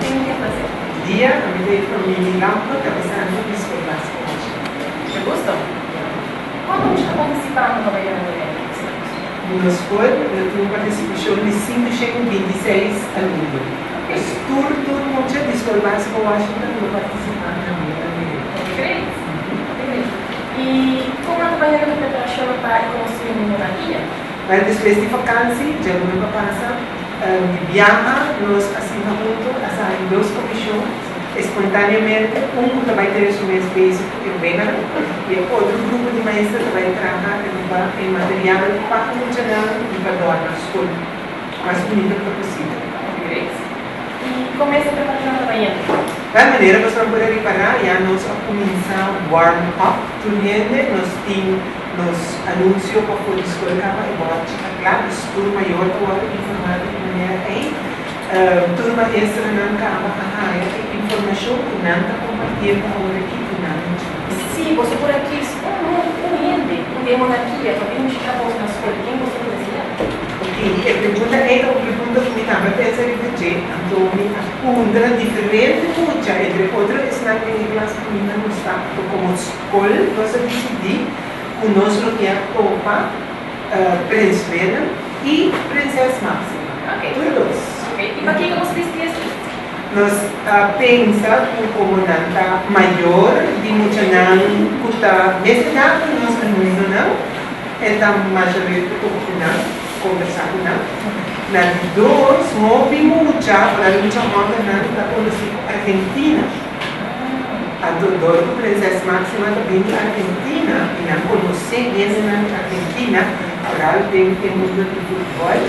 ken mi ta plaser. Dia, ami ta juffrouw Mimi Lampe, kabesante di Skol Básiko Washington. Mucho gusto. Kuantu mucha ta partisipá na Kabayera di Rei? Na skol lo tin un partisipashon di 526 alumno. Dus tur tur mucha di Skol Básiko Washington lo partisipá na Kabayera di Rei. Great! Great. I kon nan ta bayendo ku preparashon pa e konstruí di monarkia? Well, despues di vakansi, djaluna pa pasa, di biaha nos a sinta hunto, a sali dos komishon espontaneamente, un ku ta bai tene su mes bezig ku e weganan i e otro grupo di maestro ta bai traha riba e material pa e muchanan i pa dòrna skol mas bunita ku ta posibel. Great. I kon mes e preparashon ta bayendo? Tal manera nos nan por a ripará ya nos a kuminsá warm up tur hende, nos tin nos anunsio pafó di skol kaba e bòrchi ta kla, dus tur mayor ta wòrdu informá di e manera ei. Tur maestronan kaba a haña e informashon ku nan ta kompartiendo aworakí ku nan muchanan. Si boso por a kis un un hende ku den monarkia pa bin bishitá boso na skol, ken boso lo deseá? Ok, e pregunta ei ta un pregunta ku mi tambe a pensa riba dje. Anto mi a puntra diferente mucha, entre otro esnan den e klas ku mi nan no sa, ku komo skol nos a disidí ku nos lo kier topa Prins Willem i Prinses Maxima. Tur dos. Ok, i pakiko boso disidí esei? Nos a pensa ku komo nan ta mayor di muchanan ku ta mes edat ku nos alumnonan, e ta masha leuk pa topa ku nan, kombersá ku nan. Na di dos, hopi mucha, foral mucha hòmbernan, ta konosí ku Argentina. Anto dor ku Prinses Máxima ta bin di Argentina i nan konosé hendenan di Argentina, foral den e mundo di futbòl,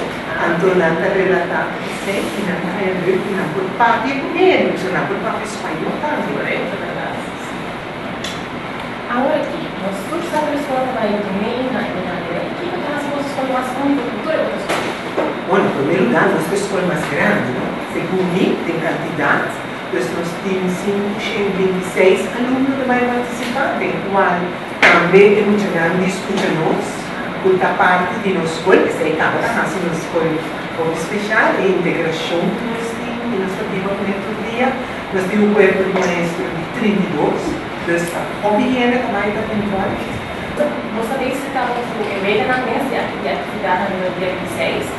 anto nan ta relatá ku esei i nan ta haña leuk ku nan por papia ku hende, pasobra nan por papia spañó tambe. Korekto, bèrdat. Awor aki, nos tur sa ku e skol ta bai dumei na e manera i kiko ta hasi boso skol mas úniko ku tur e otro skol? Bon, na promé lugá nos ta e skol mas grandi, no? Segun mi, den kantidat. Dus nos tin 526 alumno ta bai partisipá, den kual tambe e muchanan di skucha nos ku ta parti di nos skol. Esei kaba ta hasi nos skol hopi speshal, e integrashon ku nos tin i nos ta biba kuné tur dia. Nos tin un kuerpo di maestro di 32, dus ta hopi hende ta bai ta envolved. Nos ta bezig kaba ku e weganan mes di aktividatnan riba dia 26.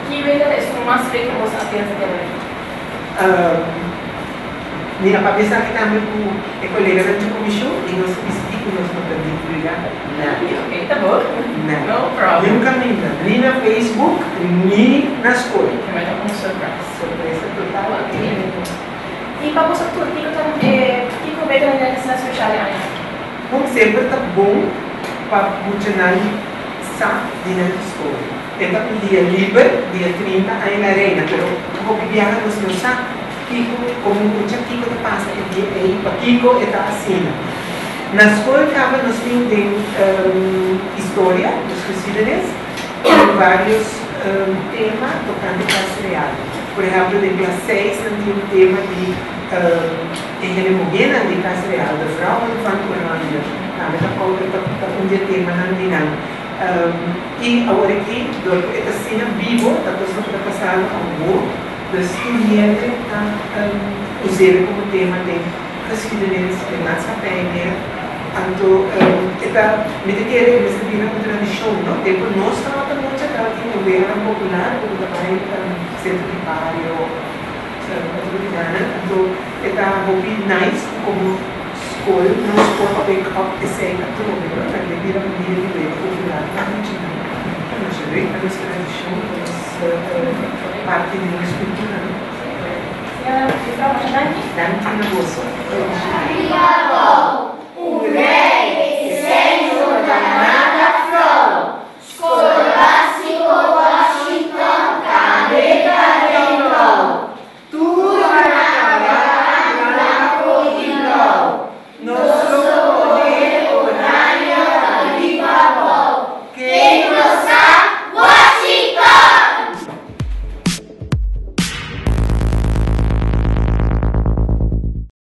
Ki wega ta esun mas leuk ku boso a pensa di awor aki? Mi a papia esaki tambe ku e koleganan dje komishon i nos a disidí ku nos no ta divulgá nada. Ok, ta bon. Nada. No problem. Niun kaminda, ni na Facebook, ni na skol. Ke bai ta un surprise. Sorpresa total. Ok. I pa boso tur, kiko ta e kiko beta na dia asina speshal e aña aki? Bon, semper ta bon pa muchanan sa di nan historia. E ta un dia liber, dia 30 aña la reina, pero hopi biaha nos no sa kiko, komo mucha kiko ta pasa e dia ei, pakiko e ta asina. Na skol kaba nos tin den historia, nos geschiedenis, tin varios tema tokante kas real. Por ehèmpel den klas seis nan tin un tema di e hende muhénan di kas real, de vrouwen van Oranje, tambe ta ta un di e temanan di nan. I awor aki, dor ku e ta asina bibo, ta kosnan ku ta pasando awor, dus tur hende ta us'é komo tema den geschiedenis, den maatschappij meer. Anto e ta, mi ta kere e mester bira un tradishon, no? Tempu nos tabata mucha tabatin e weganan popular ku ta bai sentro di bario, otro lugarnan. Anto e ta hopi nice ku komo. Skol nos por pick up esei atrobe no ta den bira un dia di wega popular pa muchanan. Ta masha leuk ta nos tradishon ta nos parti di nos kultura no. Señora Juffrouw masha danki. Danki na boso. Riba bo!